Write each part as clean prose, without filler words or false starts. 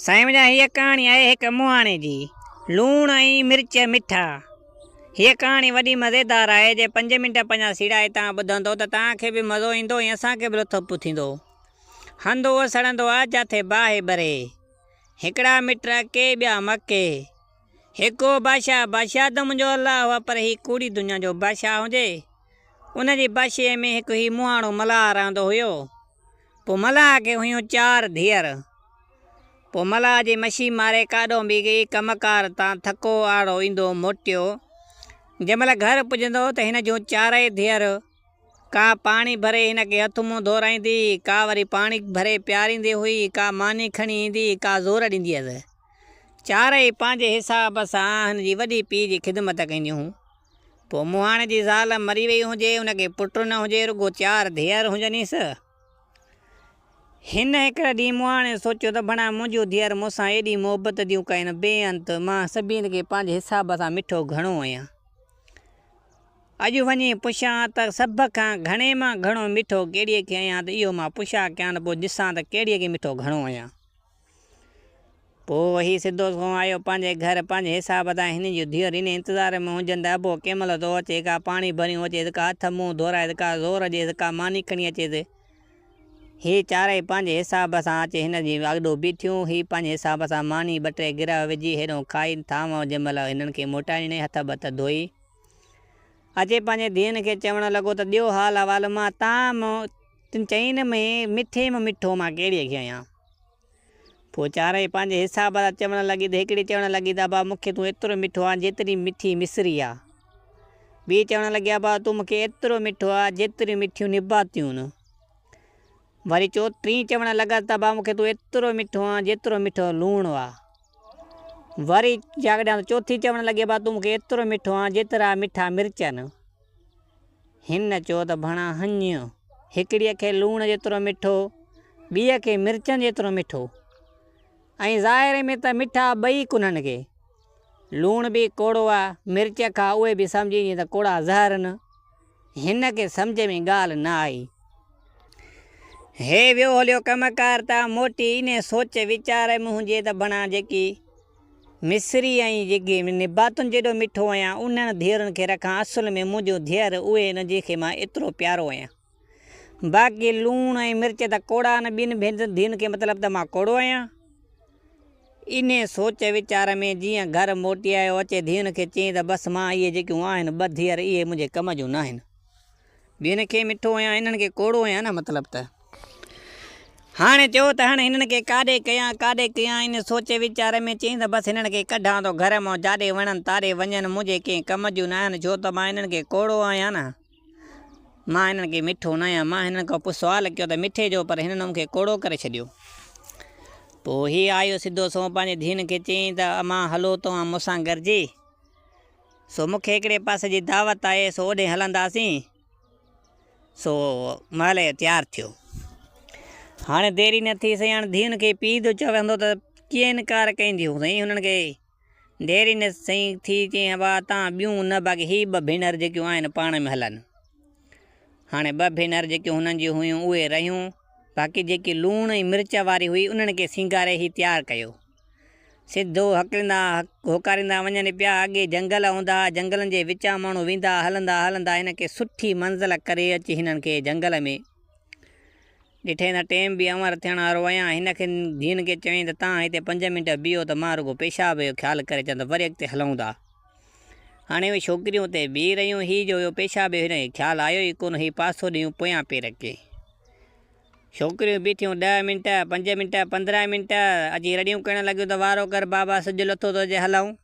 سائين منهنجا هيء ڪهاڻي آهي هڪ مهاڻي جي، لوڻ ۽ مرچ مٺا. هيء ڪهاڻي وڏي مزيدار آهي، جي پنج منٽ پنهنجا سيڙائي توهان ٻڌندو ته توهان کي به مزو ايندو ۽ اسان کي به لطف ٿيندو. هنڌ اهو سڙندو آ جاٿي باهه ٻري. هڪڙا مٽ اڪي ٻيا مڪي. هڪ هو بادشاهه، بادشاهه ته منهنجو الله هو پر هي ڪوڙي دنيا جو بادشاهه هجي. ان جي بادشاهيء ۾ هڪ هي مهاڻو ملاح رهندو هيو. پوء ملاح کي هيون چار ڌيئر. پوء ملاح جي مڇي ماري ڪاڏو به گئي ڪم ڪار تان ٿڪو آڙو ايندو موٽيو. جنهن مهل گهر پڄندو ته هن جون چارئي ڌيئر ڪا پاڻي ڀري هن کي هٿ منهن ڌورائيندي، ڪا وري پاڻي ڀري پياريندي هئي، ڪا ماني کڻي ايندي، ڪا زور ڏيندي هيس. چارئي پنهنجي حساب سان هن جي وڏي پيء جي خدمت ڪنديون هيون. پوء مهاڻي جي زال مري وئي هجي، ان کي پٽ نه هجي، رڳو چار ڌيئر هجنيس. هن هڪڙي ڏينهن مهاڻي سوچيو ته ڀڻا منهنجيون ڌيئر مون سان ايڏي محبت ٿيون ڪن، بي انت، مان سڀني کي پنهنجي حساب سان مٺو گهڻو آهيان. اڄ وڃي پڇان ته سڀ کان گهڻي مان گهڻو مٺو ڪهڙيء کي آهيان ته اهو مان پڇا ڪيان ته پوء ڏسان ته ڪهڙيء کي مٺو گهڻو آهيان. پوء وهي سڌو سنئون آيو پنهنجي گهر، پنهنجي حساب تان هن جون ڌيئر انهي انتظار ۾ هجن ته ابو ڪنهن مهل ٿو اچي، ڪا پاڻي ڀريون اچيس، ڪا هٿ منهن ڌورائيس، ڪا زور ڏيس، ڪا ماني کڻي اچيس. هي چارئي پنهنجي حساب سان اچي هن جي آڏو بيٺيون. هي پنهنجي حساب سان ماني ٻه ٽي گرهه وجهي هيڏهون کائي ٿانو جنهن مهل هنن کي موٽائي ڏنائين، هٿ ٻٿ ڌوئي اچي پنهنجي ڌيئن کي چوڻ لڳو ته ڏيو حال احوال مان تان تن چئن ۾ مٺي مان مٺو مان ڪهڙيء کي آهيان؟ پوء چارئي پنهنجي حساب سان چوڻ لڳي ته هڪڙي چوڻ لڳي ته ابا مون کي تون ايترو مٺو آن جيتري مٺي مصري آ. ٻي چوڻ لڳي ابا تون مون کي ايترو مٺو آ جيتريون مٺيون نباتيون. وري چو ٽين چوڻ لڳس ته ابا مون کي تون ايترو مٺو آن جيترو مٺو لوڻ آ. وري جاڳڏيان ته چوٿين چوڻ لڳي ابا تون مون کي ايترو مٺو آن جيترا مٺا مرچ آهن. هن چيو ته ڀڻا هڃ، هڪڙيء کي لوڻ جيترو مٺو، ٻيء کي مرچن جيترو مٺو ۽ ظاهر ۾ ته مٺا ٻئي ڪونهن کي. لوڻ به ڪوڙو آ، مرچ کا اهي به سمجهي ايندين ته ڪوڙا زهر نه. هن کي سمجهه ۾ ڳالهه نه آئي. هي ويو هليو ڪم ڪار تان موٽي انهيء سوچ ويچار ۾ هجي ته ڀڻا جيڪي مصري ۽ جيڪي نباتن جيڏو مٺو آهيان، انهن ڌيئرن کي رکان، اصل ۾ منهنجون ڌيئر اهي آهن، جن کي مان ايترو پيارو آهيان. باقي لوڻ ۽ مرچ ته ڪوڙا آهن، ٻين ڌيئن کي مطلب ته مان ڪوڙو آهيان. انهيء سوچ ويچار ۾ جيئن گهر موٽي آيو، اچي ڌيئن کي چيائين ته بس مان اهي جيڪيون آهن ٻه ڌيئر، اهي منهنجي ڪم جون ناهن. ٻين کي مٺو آهيان، انهن کي ڪوڙو آهيان نه مطلب ته. هاڻي چئو ته هاڻي هنن کي ڪاڏي ڪيان، ڪاڏي ڪيان، ان سوچ ويچار ۾ چيائين ته بس هنن کي ڪڍان ٿو گهر مان، جاڏي وڻن تاڏي وڃن، منهنجي ڪنهن ڪم جون ناهن، ڇو ته مان هنن کي ڪوڙو آهيان نه، مان هنن کي مٺو ناهيان، مان هنن کان پوء سوال ڪيو ته مٺي جو، پر هنن مون کي ڪوڙو ڪري ڇڏيو. پوء هي آيو سڌو سنئون پنهنجي ڌيئن کي چيائين ته امان هلو توهان مون سان گڏجي. سو مون کي هڪڙي پاسي جي دعوت آهي، سو اوڏي هلنداسين. سو مهل جو تيار ٿيو. هاڻي دير ئي نه ٿي سائين، هاڻي ڌيئن کي پيء ٿو چوندو ته ڪيئن انڪار ڪنديون سائين هنن کي دير ئي نه سائين ٿي، چيائين ابا تان ٻيون نه باقي هي ٻه ڀينر جيڪيون آهن پاڻ ۾ هلن. هاڻي ٻه ڀينر جيڪيون هنن جون هيون اهي رهيون، باقي جيڪي لوڻ ۽ مرچ واري هئي انهن کي سينگاري هي تيار ڪيو. سڌو هڪليندا هوڪاريندا وڃن پيا. اڳي جنگل هوندا ها، جنگلن جي وچان ماڻهو ويندا ها، هلندا هلندا هن کي سٺي منزل ڪري اچي هنن کي جنگل ۾ ڏٺائين ته ٽيم به انور ٿيڻ وارو آهيان. هن کي ڌيئن کي چيائين ته تان هتي پنج منٽ بيهو ته مان رڳو پيشاب جو خيال ڪري اچان ته وري اڳتي هلون ٿا. هاڻي اهي ڇوڪريون اتي بيهي رهيون. هي جو اهو پيشاب جو هن کي خيال آيو ئي ڪونه. هي پاسو ڏيون پويان پير ڪي. ڇوڪريون بيٺيون ڏهه منٽ، پنج منٽ، 15 منٽ، اچي رڙيون ڪرڻ لڳيون ته وارو ڪر بابا سج لٿو ٿو اچي هلون.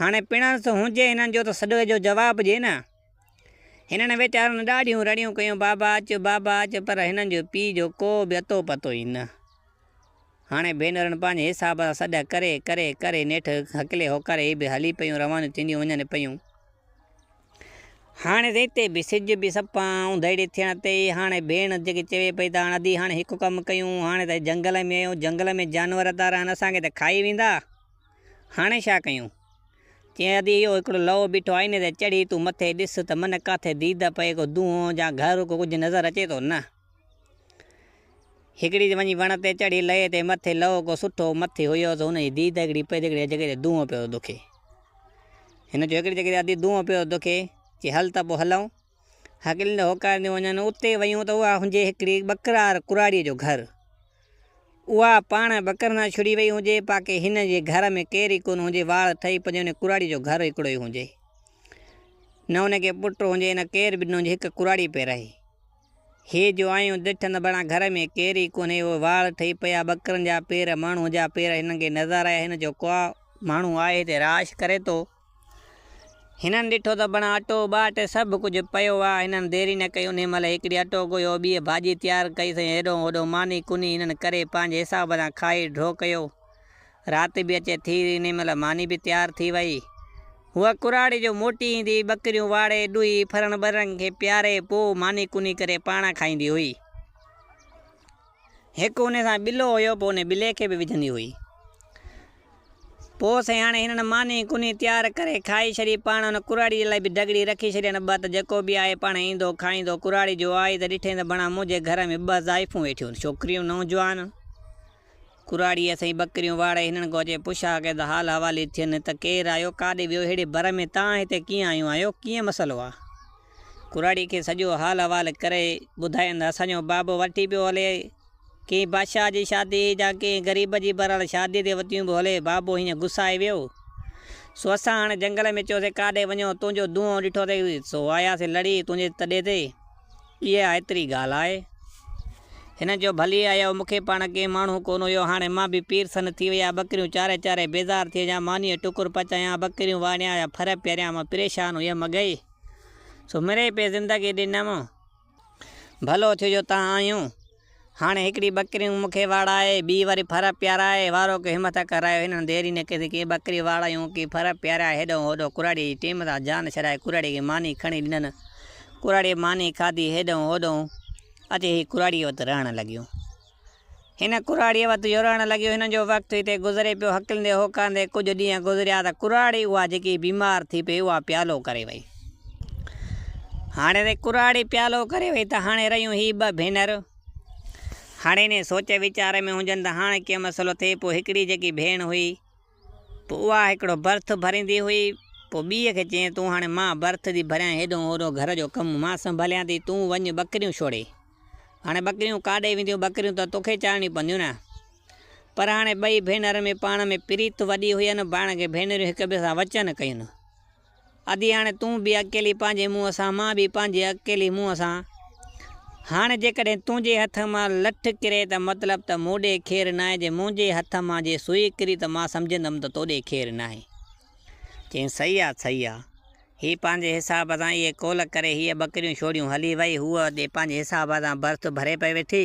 هاڻي پڻهنس هجي هنن جو ته سڏ جو جواب ڏي نه. هنن ويچارن ڏاڍيون رڙيون ڪيون بابا اچ بابا اچ پر هنن جو پيء جو ڪو به اتو پتو ئي نه. هاڻي ڀينرن پنهنجي حساب سان سڏ ڪري ڪري ڪري نيٺ هڪلي هوڪاري هي به هلي پيون روانيون ٿينديون وڃن پيون. هاڻي ته اتي به سج به صفا اوندهڙي ٿيڻ تي ئي هاڻي ڀيڻ جيڪي چوي پئي ته هاڻ ادي هاڻي هڪ ڪم ڪيون هاڻي ته جنگل ۾ آهيون جنگل ۾ جانور ٿا رهن اسان کي ته کائي ويندا هاڻي ڇا ڪيون؟ چيائين ادي اهو هڪڙو لئو بيٺو آهي ان تي چڙهي تون مٿي ڏس ته من ڪاٿي ديد پئي ڪو دونهون يا گهر ڪو ڪجهه نظر اچي ٿو نه. هڪڙي وڃي وڻ تي چڙهي لهي تي مٿي لهو ڪو سٺو مٿي هيو سو هن جي ديد هڪڙي پئي هڪڙي جڳهه تي دونهون پيو دکي. هن چيو هڪڙي جڳهه تي ادي دونهون پيو دکي، چي هل ته پوء هلون. هڪليندي هوڪارينديون وڃن. اتي ويون ته اها هجي هڪڙي ٻڪرار ڪراڙيء جو گهر. اها پاڻ ٻڪرن سان ڇڙي وئي هجي، باقي هن جي گهر ۾ ڪير ئي ڪونه هجي، واڙ ٺهي پنهنجي ان ڪراڙيء جو گهر هڪڙو ئي هجي. نه ان کي پٽ هجي نه ڪير به نه هجي، هڪ ڪراڙي پئي رهي. هي جو آيون ڏٺن ته بڻا گهر ۾ ڪير ئي ڪونهي، اهي واڙ ٺهي پيا، ٻڪرن جا پير، ماڻهوء جا پير هنن کي نظر آيا، هن چيو ڪو ماڻهو آهي هتي رهائش ڪري ٿو. هنن ڏٺو ته بڻا اٽو ٻاٽ سڀ ڪجهه پيو آ. هنن ديري نه ڪئي، انهي مهل هڪڙي اٽو ڳوهيو، ٻيء ڀاڄي تيار ڪئي سائين هيڏهون هوڏهون ماني ڪني هنن ڪري پنهنجي حساب سان کائي ڍو ڪيو. رات به اچي ٿي، انهي مهل ماني به تيار ٿي وئي. هوء ڪراڙي جو موٽي ايندي، ٻڪريون واڙي، ڏوهي، ڦرن ٻرن کي پياري، پوء ماني ڪني ڪري پاڻ کائيندي هئي. هڪ انهي سان ٻلو هيو، پوء انهي ٻلي کي به وجهندي هئي. پوء سائين هاڻي هنن ماني ڪني تيار ڪري کائي ڇڏي. پاڻ ان ڪراڙي جي لاء به ڊڳڙي رکي ڇڏين ٻه ته جيڪو به آهي پاڻ ايندو کائيندو. ڪراڙي جو آئي ته ڏٺئين ته بڻا منهنجي گهر ۾ ٻه زائفون ويٺيون ڇوڪريون نوجوان. ڪراڙيء سائين ٻڪريون واڙي هنن کان اچي پڇا ڪئي ته حال حوالي ٿين ته ڪير آيو ڪاڏي ويو ههڙي بر ۾ تان هتي ڪيئن آيون آهيو ڪيئن مسئلو آ. ڪراڙي کي سڄو حال احوال ڪري ٻڌاين ته اسان جو بابو وٺي پيو هلي، ڪنهن بادشاهه جي شادي هئي جا ڪنهن غريب جي، بهرحال شاديء تي وتيون پيو هلي، بابو هيئن گسائي ويو، سو اسان هاڻي جنگل ۾ چيوسين ڪاڏي وڃو، تنهنجو دونهون ڏٺوسين، سو آياسين لڙي تنهنجي تڏي تي. اها ايتري ڳالهه آهي. هن چيو ڀلي آيو، مون کي پاڻ ڪنهن ماڻهو ڪونه هيو، هاڻي مان به پير سن ٿي وئي آهيان، ٻڪريون چاري چاري بيزار ٿي وڃان، مانيء ٽڪر پچايان، ٻڪريون واڙيان يا ڦر پياريان، مان پريشان هيم اڳئي. سو مري پئي زندگي ڏنم. ڀلو ٿيو جو تان آيون. هاڻي هڪڙي ٻڪريون مون کي واڙائي، ٻي وري ڦر پيارائي، وارو ڪيو همٿ ڪرايو. هنن دير ئي نه ڪئي ته ڪي ٻڪري واڙايون، ڪي ڦر پياريا، هيڏهون هوڏهون ڪراڙيء جي ٽيم تان جان ڇڏائي ڪراڙيء کي ماني کڻي ڏنن. ڪراڙيء ماني کاڌي، هيڏهون هوڏهون اچي هي ڪراڙيء وٽ رهڻ لڳيون. هن ڪراڙيء وٽ اهو رهڻ لڳيو. هنن جو وقت هتي گذري پيو. هڪلندي هوڪاندي ڪجهه ڏينهن گذريا ته ڪراڙي اها جيڪي بيمار ٿي پئي اها پيالو ڪري وئي. هاڻي ته ڪراڙي پيالو ڪري وئي ته هاڻي رهيون هي ٻه ڀينر. هاڻي انهيء سوچ ويچار ۾ هجن ته هاڻي ڪيئن مسئلو ٿئي. پوء هڪڙي جيڪي ڀيڻ هئي پوء اها هڪڙو برٿ ڀريندي هئي. پوء ٻيء کي چيائين تون هاڻي مان برٿ ٿي ڀريان هيڏهون هوڏهون گهر جو ڪم مان سنڀاليان ٿي تون وڃ ٻڪريون ڇوڙي. هاڻي ٻڪريون ڪاڏي وينديون، ٻڪريون ته توکي چارڻيون پونديون نه. پر هاڻي ٻئي ڀينرن ۾ پاڻ ۾ پريت وڏي هين، پاڻ کي ڀينريون هڪ ٻئي سان وچن ڪين. ادي هاڻي تون به اڪيلي پنهنجي منهن سان، مان به پنهنجي اڪيلي منهن سان. هاڻي جيڪڏهن تنهنجي هٿ مان لٺ ڪري ته مطلب ته مون ڏي خير ناهي، جي منهنجي هٿ مان جي سوئي ڪري ته مان سمجهندم ته توڏي خير ناهي. چيائين صحيح آ، صحيح آ. هي پنهنجي حساب سان اهي قول ڪري هيء ٻڪريون ڇوڙيون هلي وئي. هوء اتي پنهنجي حساب سان برٿ ڀري پئي ويٺي.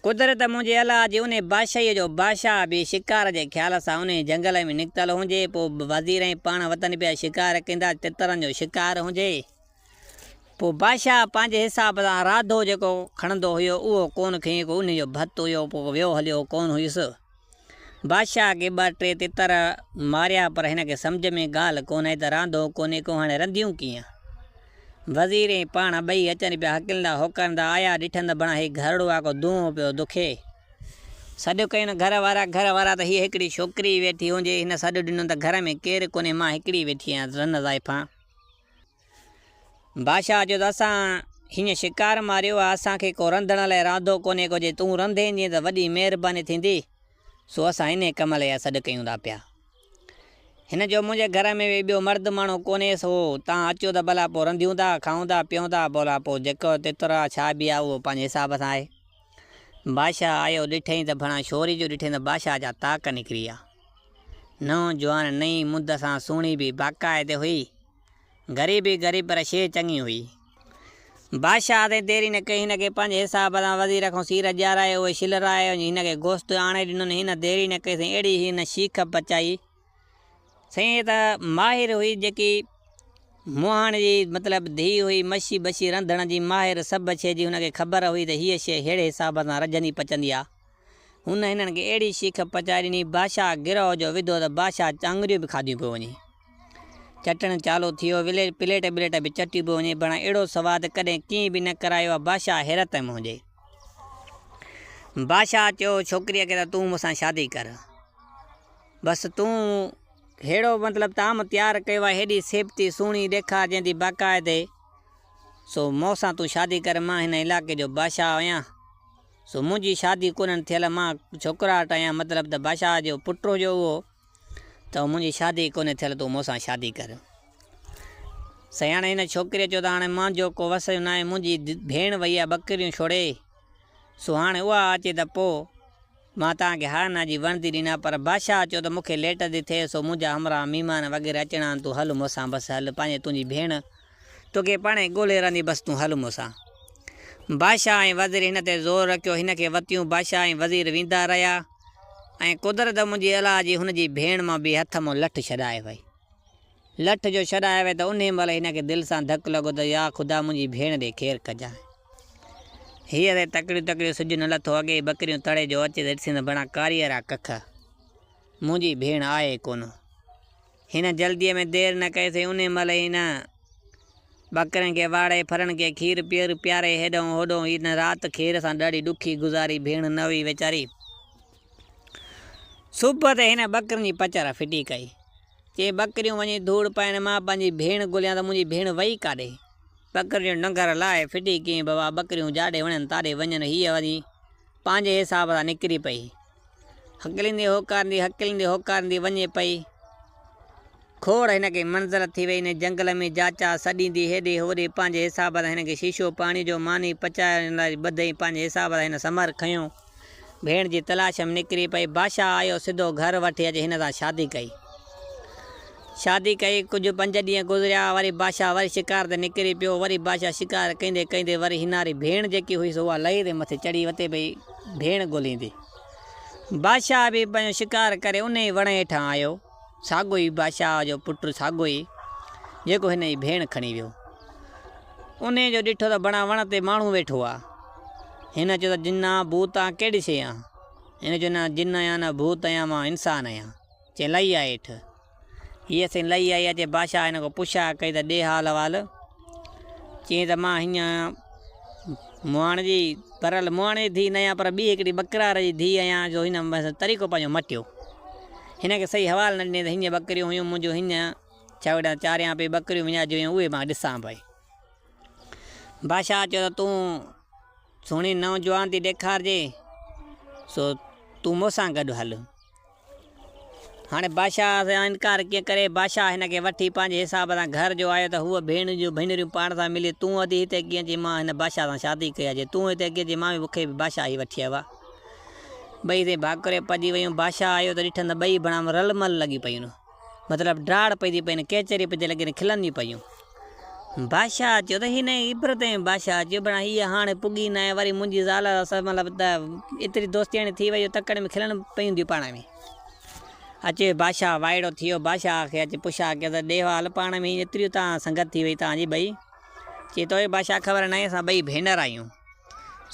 قدرت منهنجي الله جي انهي بادشاهيء جو بادشاهه به شڪار جي خيال سان انهي جهنگل ۾ نڪتل هجي. پوء وزير ۽ پاڻ وطن پيا شڪار ڪندا، تترن جو شڪار هجي. پوء بادشاهه پنهنجي حساب سان راڌو جيڪو کڻندو هيو، اهو ڪونه کنيو، ڪو انهي جو ڀت هيو، پوء ويو هليو ڪونه هيس. بادشاهه ڪي ٻه ٽي تتر ماريا پر هن کي سمجهه ۾ ڳالهه ڪونه آئي ته راندو ڪونهي ڪو هاڻي رنڌيون ڪيئن؟ وزير ۽ پاڻ ٻئي اچن پيا هڪلندا هوڪرندا آيا ڏٺن ته بڻا هي گهرڙو آ ڪو دونهون پيو دکي. سڏ ڪين گهر وارا گهر وارا ته هيء هڪڙي ڇوڪري ويٺي هجي هن سڏ ڏنو ته گهر ۾ ڪير ڪونهي مان هڪڙي ويٺي آهيان رن زائفان. بادشاهه چيو ته اسان هيئن شڪار ماريو آهي، اسان کي ڪو رنڌڻ لاء رانڌو ڪونهي ڪو، جي تون رنڌيندين ته وڏي مهرباني ٿيندي، سو اسان انهي ڪم لاء اها سڏ ڪيون ٿا پيا. هن چيو منهنجي گهر ۾ به ٻيو مرد ماڻهو ڪونهي، سو تان اچو ته ڀلا پوء رنڌيون ٿا، کائون ٿا، پيئون ٿا، ڀلا پوء جيڪو تتر آهي ڇا به آهي اهو پنهنجي حساب سان آهي. بادشاهه آيو، ڏٺئين ته ڀڻا شوري جو ڏٺئين ته بادشاهه جا طاق نڪري ويا. نئون جوان نئين مند سان سهڻي به باقاعدي هئي. غريب ئي غريب پر شيء چڱي هئي. بادشاهه تائين دير ئي نه ڪئي، هن کي پنهنجي حساب سان وزير کان سير ڏيارائي، اهي شلرائي وڃي هن کي گوشت آڻي ڏنن. هن دير ئي نه ڪئي سائين اهڙي هن شيخ پچائي. سائين هيء ته ماهر هئي جيڪي مهاڻ جي مطلب ڌيء هئي، مشي بشي رنڌڻ جي ماهر سڀ شيء جي هن کي خبر هئي ته هيء شيء ههڙي حساب سان رجهندي پچندي آ. هن هنن کي اهڙي شيخ پچائي ڏني، بادشاهه گرهه جو وڌو ته بادشاهه چانگريون به کاڌيون پيو وڃي. چٽڻ چالو ٿيو، پليٽ ٻليٽ به چٽيون پيو وڃي، بڻا اهڙو سواد ڪڏهن ڪنهن به نه ڪرايو آ، بادشاهه حيرت ۾ هجي. بادشاهه چيو ڇوڪريء کي ته تون مون سان شادي ڪر. بس تون ههڙو مطلب طعام تيار ڪيو آهي، هيڏي سيبتي سهڻي ڏيکارجين ٿي باقاعدي، سو مون سان تون شادي ڪر، مان هن علائقي جو بادشاهه آهيان، سو منهنجي شادي ڪونهن ٿيل، مان ڇوڪراٽ آهيان، مطلب ته بادشاهه جو پٽ هجو اهو، ته منهنجي شادي ڪونهي ٿيل، تون مون سان شادي ڪر. سائين هاڻي هن ڇوڪريء چيو ته هاڻي منهنجو ڪو وس ناهي، منهنجي ڀيڻ وئي آهي ٻڪريون ڇوڙي، سو هاڻي اها اچي ته پوء مان توهان کي ها نه جي وڻندي ڏيندا، پر بادشاهه چيو ته مون کي ليٽ ٿي ٿئي، سو منهنجا همراهه مهمان وغيره اچڻا آهن، تون هل مون سان، بس هل، پنهنجي تنهنجي ڀيڻ توکي پاڻهي ڳولهي رهندي، بس تون هل مون سان. بادشاهه ۽ وزير هن تي زور رکيو، هن کي وتيون بادشاهه ۽ وزير ويندا رهيا ۽ قدرت منهنجي الله جي هن جي ڀيڻ مان به هٿ مان لٺ ڇڏائي وئي. لٺ جو ڇڏائي وئي ته انهيء مهل هن کي دل سان ڌڪ لڳو ته يا خدا منهنجي ڀيڻ ڏي خير ڪجانء. هيء تي تڪڙيون تڪڙيون سج نه لٿو اڳي ئي ٻڪريون تڙي جو اچي ته ڏسين ته بڻا ڪاريئرا ڪک. منهنجي ڀيڻ آهي ڪونه. هن جلديء ۾ دير نه ڪئي سي انهيء مهل ئي هن ٻڪرين کي واڙي ڦرن کي کير پير پياري هيڏهون هوڏهون هن رات کير سان ڏاڍي ڏکي گذاري ڀيڻ نه هئي ويچاري. صبح تي هن ٻڪرين جي پچر ڦٽي ڪئي. چي ٻڪريون وڃي ڌوڙ پائن مان پنهنجي ڀيڻ ڳوليان ته منهنجي ڀيڻ وئي ڪاڏي؟ ٻڪرين جو ننگر لاهي ڦٽي ڪيائين بابا ٻڪريون جاڏي وڻين تاڏي وڃن هيء وڃي پنهنجي حساب سان نڪري پئي. هڪليندي هوڪاريندي هڪليندي هوڪاريندي وڃي پئي. کوڙ هن کي منزل ٿي وئي. انهي جنگل ۾ جاچا سڏيندي هيڏي هوڏي پنهنجي حساب سان هن کي شيشو پاڻي جو ماني پچائڻ لاء ٻڌئين پنهنجي حساب سان هن سمر کنيو. ڀيڻ جي تلاش ۾ نڪري پئي. بادشاهه آيو سڌو گهر وٺي اچي هن سان شادي ڪئي. شادي ڪئي ڪجهه پنج ڏينهن گذريا وري بادشاهه وري شڪار تي نڪري پيو. وري بادشاهه شڪار ڪندي ڪندي وري هناري ڀيڻ جيڪي هئي سو اها لهي تي مٿي چڙهي وتي پئي ڀيڻ ڳوليندي. بادشاهه به پنهنجو شڪار ڪري انهي وڻ هيٺان آيو. ساڳيو ئي بادشاهه جو پٽ ساڳيو ئي جيڪو هن جي ڀيڻ کڻي ويو. انهيء جو ڏٺو ته بڻا وڻ تي ماڻهو ويٺو آ. هن چيو ته جن آن ڀوت آن ڪهڙي شيء آن؟ هن چيو نه جن آهيان نه ڀوت آهيان مان انسان آهيان. چيائين لهي آ هيٺ. هيء سائين لهي آئي اچي بادشاهه هن کان پڇا ڪئي ته ڏي حال احوال. چيائين ته مان هيئن آهيان مهاڻ جي برحال مهاڻ جي ڌيء نه آهيان پر ٻي هڪڙي ٻڪرار جي ڌيء آهيان جو هن طريقو پنهنجو مٽيو. هن کي صحيح حوال نه ڏني ته هيئن ٻڪريون هيون منهنجون هيئن ڇوڙيان چاريان پئي ٻڪريون وڃائجي ويون اهي مان ڏسان پئي. بادشاهه چيو ته تون سهڻي نوجوان ٿي ڏيکارجي سو تون مون سان گڏ هل. هاڻي بادشاهه سان انڪار ڪيئن ڪري؟ بادشاهه هن کي وٺي پنهنجي حساب سان گهر جو آيو ته هوء ڀيڻ جون ڀينريون پاڻ سان ملي تون ادي هتي ڪيئن چي مان هن بادشاهه سان شادي ڪئي آهي چي تون هتي ڪيئن چي مان به مون کي به بادشاهه ئي وٺي آيو آهي. ٻئي سين ڀاڪري پئجي ويون بادشاهه آيو ته ڏٺن ته ٻئي بڻام رل مل لڳي پيون مطلب ڊاڙ پئي ٿي پئين ڪيچري پئي ٿي لڳين کلنديون پيون. بادشاهه چيو ته هي نئين عبرت ۽ بادشاهه چيو ڀلا هيء هاڻي پڳي ناهي وري منهنجي زال سان مطلب ته ايتري دوستياڻي ٿي وئي جو تڪڙ ۾ کلڻ پيون ٿيون پاڻ ۾. اچي بادشاهه وائڙو ٿي ويو بادشاهه کي اچي پڇا ڪيو ته ڏي حال پاڻ ۾ ايتريون تان سنگت ٿي وئي تان جي ٻئي. چي توکي بادشاهه خبر ناهي اسان ٻئي ڀينر آهيون.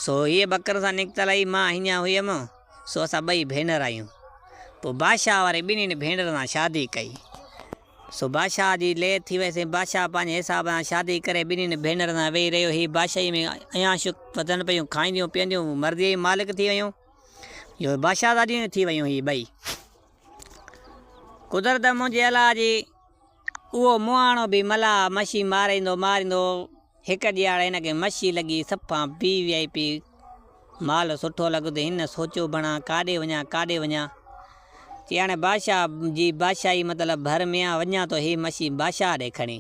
سو هيء ٻڪر سان نڪتل هئي مان هينئن هيم سو اسان ٻئي ڀينر آهيون. پوء بادشاهه وري ٻنهين ڀينرن سان شادي ڪئي. سو بادشاهه جي لئه ٿي ويس ۽ بادشاهه پنهنجي حساب سان شادي ڪري ٻنهين ڀينرن سان ويهي رهيو. هي بادشاهيء ۾ عياشيون وتن پيون، کائينديون پيئنديون، مرضيء جون مالڪ ٿي ويون، جو بادشاهزاديون ٿي ويون هي ٻئي. قدرت منهنجي الله جي، اهو مهاڻو به ملاح مڇي ماريندو ماريندو هڪ ڏيهاڙي هن کي مڇي لڳي، صفا وي وي آء پي مال سٺو لڳو ته هن سوچيو بڻا ڪاڏي وڃان ڪاڏي وڃان. چي هاڻي بادشاهه جي بادشاهي مطلب ڀر ۾ آ وڃان ٿو هي مڇي بادشاهه ڏي کڻي.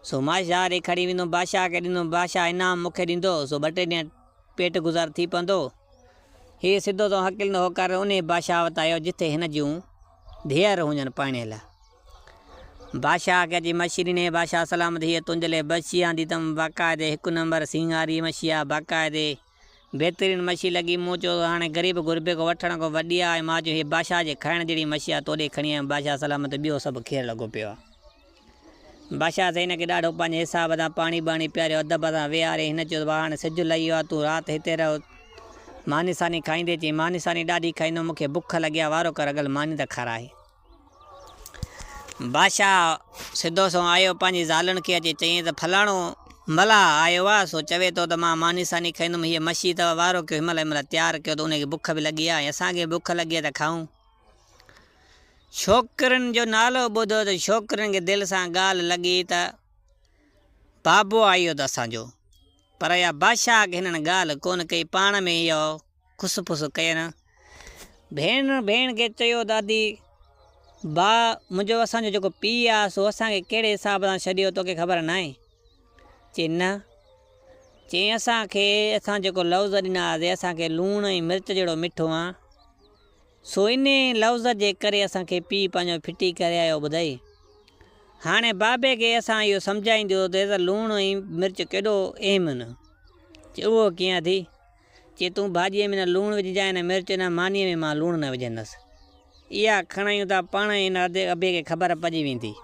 سو بادشاهه ڏي کڻي ويندم بادشاهه کي ڏيندم بادشاهه انعام مون کي ڏيندو سو ٻه ٽي ڏينهن پيٽ گذر ٿي پوندو. هي سڌو سنئون هڪلندو هوڪاريندو انهي بادشاهه وٽ آيو جتي هن جون ڌيئر هيون پرڻيل. بادشاهه کي اچي مڇي ڏني. بادشاهه سلامت هيء تنهنجي لئه مڇي آندي اٿم. باقاعدي هڪ نمبر سينگاري مڇي آ. باقاعدي بهترين مڇي لڳي. مون چيو ته هاڻي غريب غربي کان وٺڻ کان وڏي آ ۽ مان چيو هيء بادشاهه جي کائڻ جهڙي مڇي آ توڏي کڻي آيم. بادشاهه سلامت ٻيو سڀ خير لڳو پيو آ. بادشاهه سائين هن کي ڏاڍو پنهنجي حساب سان پاڻي ٻاڻي پياريو ادب سان ويهاري هن چيو ته ڀاء هاڻي سج لهي ويو آ تون رات هتي رهه ماني ساني کائيندي چيائين ماني ساني ڏاڍي کائيندو مون کي بک لڳي آ وارو ڪر اڳل ماني ته کارائي. بادشاهه سڌو سنئون آيو، پنهنجي زالن کي اچي چيائين ته فلاڻو ملاح آيو آ، سو چوي ٿو ته مان ماني ساني کائيندم، هيء مشي اٿو، وارو ڪيو، هن مهل هن مهل تيار ڪيو ته ان کي بک به لڳي آ ۽ اسان کي به بک لڳي آ ته کائون. ڇوڪرين جو نالو ٻڌو ته ڇوڪرين کي دل سان ڳالهه لڳي ته بابو آيو ته اسان جو. پر اها بادشاهه کي هنن ڳالهه ڪونه ڪئي، پاڻ ۾ اهو کس پس ڪين. ڀيڻ ڀيڻ کي چيو ته ادي ڀاء منهنجو اسان جو جيڪو پيء آ سو اسان کي ڪهڙي حساب سان ڇڏيو توکي خبر ناهي؟ چي نه. چيائين اسان کي اسان جيڪو لوظ ڏنا هئاسي اسان کي لوڻ ۽ مرچ جهڙو مٺو آن. سو انهيء لفظ جي ڪري اسان کي پيء پنهنجو ڦٽي ڪري آيو ٻڌائي. هاڻي بابي کي اسان اهو سمجهائينديوسين ته لوڻ ۽ مرچ ڪيڏو اهم آهن. چي اهو ڪيئن اٿي؟ چي تون ڀاڄيء ۾ نه لوڻ وجهجانء نه مرچ نه مانيء ۾ مان لوڻ نه وجهندس. اها کڻايون ته پاڻ ئي هن ابي کي خبر پئجي ويندي.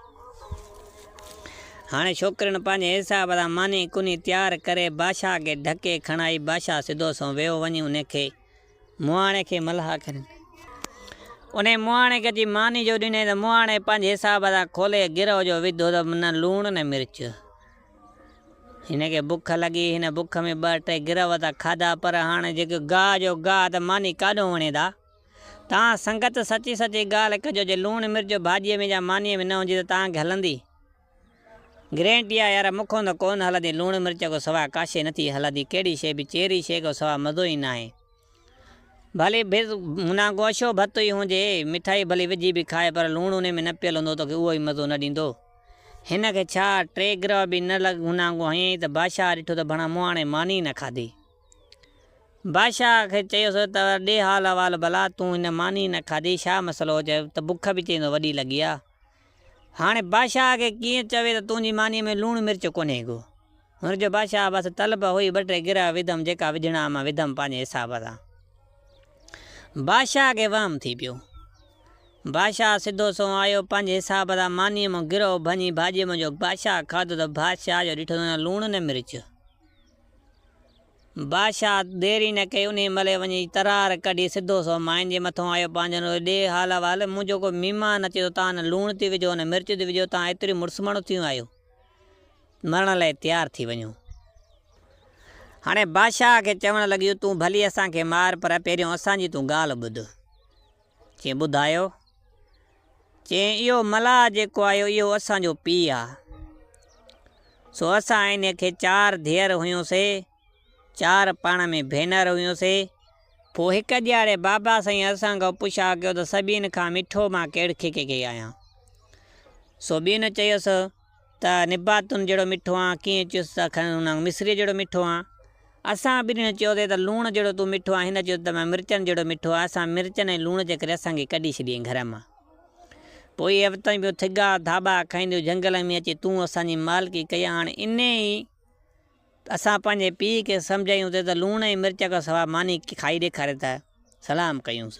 هاڻي ڇوڪرين پنهنجي حساب سان ماني ڪني تيار ڪري بادشاهه کي ڍڪي کڻائي. بادشاهه سڌو سنئون ويو وڃي انهي کي مهاڻي کي ملاح ڪرين. انهيء مهاڻي کي اچي ماني جو ڏنائين ته مهاڻي پنهنجي حساب سان کولي گرهه جو وڌو ته نه لوڻ نه مرچ. هن کي بک لڳي. هن بک ۾ ٻه ٽي گرهه ته کاڌا پر هاڻي جيڪو گاهه جو گاهه ته ماني ڪاڏهون وڻي ٿا. توهان سنگت سچي سچي ڳالهه ڪجو جي لوڻ مرچ ڀاڄيء ۾ يا مانيء ۾ نه هجي ته توهان کي هلندي؟ گرينٽي آ يار مون کان ته ڪونه هلندي لوڻ مرچ کان سوا ڪا شيء نٿي هلندي ڪهڙي شيء به چيري شيء کان سوا مزو ئي ناهي ڀلي هنان گوشو ڀت ئي هجي مٺائي ڀلي وجهي به کائي پر لوڻ انهي ۾ نه پيل هوندو توکي اهو ئي مزو نه ڏيندو هن کي ڇا ٽي گرهه به نه لڳ هنان گو هنيائين ته بادشاهه ڏٺو ته ڀڻا مهاڻي ماني نه کاڌي بادشاهه کي چيس ته ڏي حال احوال ڀلا تون هن ماني نه کاڌي ڇا مسئلو چيو ته بک به چيندو وڏي لڳي آ هاڻي بادشاهه کي ڪيئن چوي ته تنهنجي مانيء ۾ لوڻ مرچ ڪونهي ڪو. هن چيو، بادشاهه بس طلب هئي ٻه ٽي گرهه وڌم جيڪا وجهڻا مان وڌم پنهنجي حساب سان. بادشاهه کي وهم ٿي پيو. بادشاهه سڌو سنئون آيو پنهنجي حساب سان مانيء مان گرهه ڀڃي ڀاڄيء مان جو بادشاهه کاڌو ته بادشاهه جو ڏٺو ته نه لوڻ نه مرچ. بادشاهه دير ئي نه ڪئي، انهيء مهل ئي وڃي ترار ڪڍي سڌو سو ماين جي مٿون آيو. پنهنجن روئي، ڏي حال احوال، منهنجو ڪو مهمان اچي ٿو، تان نه لوڻ ٿي وجهو نه مرچ ٿي وجهو، تان ايتريون مڙس ماڻهو ٿيون آهيو، مرڻ لاء تيار ٿي وڃو. هاڻي بادشاهه کي چوڻ لڳيون، تون ڀلي اسان کي مار، پر پهريون اسان جي تون ڳالهه ٻڌ. چيائين، ٻڌايو. چيائين، اهو ملاح جيڪو آيو، اهو اسان جو پيء آ. سو اسان انهيء کي چار ڌيئر هيون سي، چار پاڻ ۾ ڀينر هيون سي. پوء هڪ ڏيهاڙي بابا سائين اسان کان پڇا ڪيو ته سڀين کان مٺو مان ڪهڙکي کي کي آهيان؟ سو ٻين چيس ته نباتن جهڙو مٺو آن، ڪيئن چيس ته مصريء جهڙو مٺو آن. اسان ٻنهين چيو ته لوڻ جهڙو تون مٺو آن، هن چيو ته مان مرچن جهڙو مٺو آهيان، اسان مرچن ۽ لوڻ جي ڪري اسان کي ڪڍي ڇڏيائين گهر مان. پوء اهي اتان پيون ٿڳا ڌاٻا کائينديون جهنگل ۾ اچي تون اسان جي مالڪي ڪئي آ، هاڻي انهيء ئي اسان پنهنجي پيء کي سمجهايون ته لوڻ ۽ مرچ کان سواء ماني کائي ڏيکاري ته سلام ڪيونس.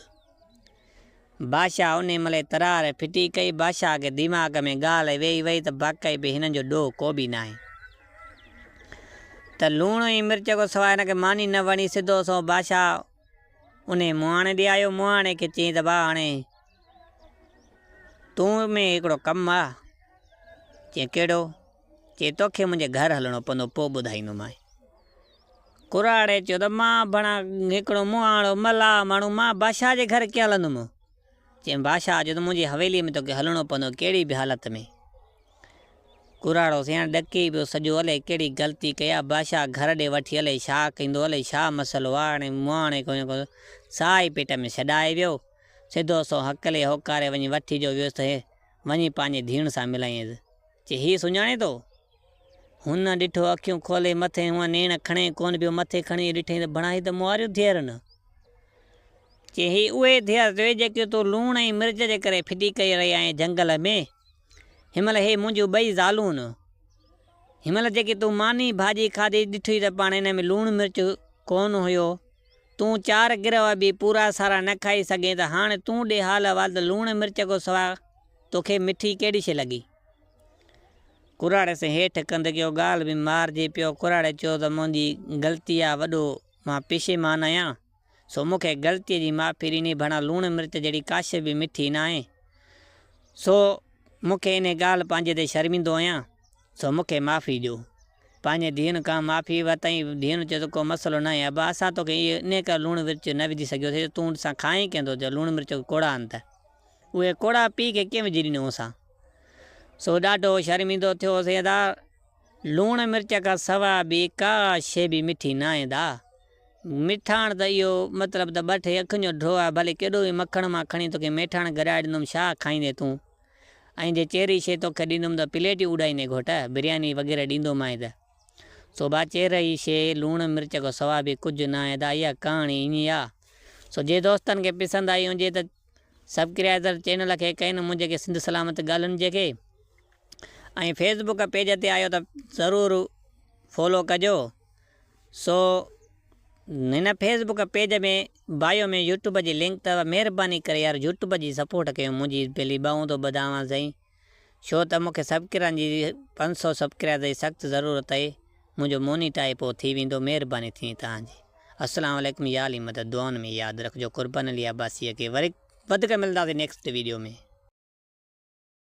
بادشاهه انهيء مهل ئي ترار ڦٽي ڪئي. بادشاهه کي دماغ ۾ ڳالهه ويهي وئي ته واقعي به هنن جو ڏوهه ڪو به ناهي ته لوڻ ۽ مرچ کان سواء هن کي ماني نه وڻي. سڌو سنئون بادشاهه انهيء مهاڻي ڏي آيو. مهاڻي کي چيائين ته ڀاء هاڻي تون ۾ هڪڙو ڪم آ. چيائين ڪهڙو؟ چي توکي منهنجي گهر هلڻو پوندو پوء ٻڌائيندومانء. ڪراڙي چيو ته مان بڻا هڪڙو مهاڻو ملاح ماڻهو مان بادشاهه جي گهر ڪيئن هلندم؟ چيائين بادشاهه چيو ته منهنجي حويليء ۾ توکي هلڻو پوندو ڪهڙي به حالت ۾. ڪراڙو سياڻ ڏڪي پيو سڄو الائي ڪهڙي غلطي ڪئي آ بادشاهه گهر ڏي وٺي الائي ڇا ڪندو الائي ڇا مسئلو آ هاڻي مهاڻي کان ساهه ئي پيٽ ۾ ڇڏائي ويو سڌو سنئون هڪلي هوڪاري وڃي وٺي جو ويس ته وڃي پنهنجي ڌيڻ سان ملايائينس. چي هيء سڃاڻين ٿو؟ هن ڏٺو اکيون کولي مٿي هونء نيڻ کڻي ڪونه پيو مٿي کڻي ڏٺائين ته ڀڻا هي ته مئاريون ڌيئر نه. چي هي اهي ڌيئر اٿئي جيڪي تون لوڻ ۽ مرچ جي ڪري ڦٽي ڪري رهي آهين جهنگل ۾. هن مهل هي منهنجون ٻئي زالون. هن مهل جيڪي تون ماني ڀاڄي کاڌي ڏٺئي ته پاڻ ان ۾ لوڻ مرچ ڪونه هيو. تون چار گرهه به پورا سارا نه کائي سگهين ته هاڻ تون ڏي حال احوال ته لوڻ مرچ کان سواء توکي مٺي ڪهڙي شيء لڳي؟ ڪراڙي سين هيٺ ڪنڌ ڪيو، ڳالهه به مارجي پيو. ڪراڙي چيو ته منهنجي غلطي آ، وڏو مان پشيمان آهيان، سو مون کي غلطيء جي معافي ڏني، ڀڻا لوڻ مرچ جهڙي ڪا شيء به مٺي ناهي، سو مون کي انهيء ڳالهه پنهنجي تي شرمندو آهيان، سو مون کي معافي ڏيو. پنهنجي ڌيئن کان معافي ورتائين. ڌيئن چيو ته ڪو مسئلو ناهي ابا اسان توکي انهيء ڪري لوڻ مرچ نه وجهي سگهيوسين جو تون سان کائين ڪين ٿو جو لوڻ مرچ ڪوڙا آهن ته اهي ڪوڙا پيء کي ڪيئن وجهي ڏنو اسان. سو ڏاڍو شرمندو ٿيو سائين ادا لوڻ مرچ کان سوا ٻي ڪا شيء به مٺي ناهي ادا. مٺاڻ ته اهو مطلب ته ٻه ٽي اکين جو ڍو آهي ڀلي ڪيڏو به مکڻ مان کڻي توکي ميٺاڻ گڏائي ڏيندم ڇا کائيندين تون. ۽ جي چيري شيء توکي ڏيندم ته پليٽ ئي اڏائيندين گهوٽ، برياني وغيره ڏيندومانء ته. سو با چيري شيء لوڻ مرچ کان سوا به ڪجهه ناهي ادا اها ڪهاڻي ائين آ. سو جي دوستن کي پسند آئي هجي ته سبڪرائيزر چينل کي ڪين منهنجي کي سنڌ سلامت ڳالهين جي کي ۽ فيس بڪ پيج تي آيو ته ضرور فالو ڪجو. سو هن Facebook page ۾ bio ۾ YouTube جي لنڪ اٿو مهرباني ڪري يار يوٽيوب جي سپورٽ ڪيو منهنجي پلي ٻانهون ٿو ٻڌاوان سائين ڇو ته مونکي سبڪرائن جي 500 سبڪرائبر جي سخت ضرورت اهي منهنجو مونيٽائي پو ٿي ويندو مهرباني ٿيندي توهان جي السلام عليڪم يا علي مدد دعائن ۾ ياد رکجو قربان علي عباسي کي وري وڌڪ ملنداسين نيڪسٽ ويڊيو ۾.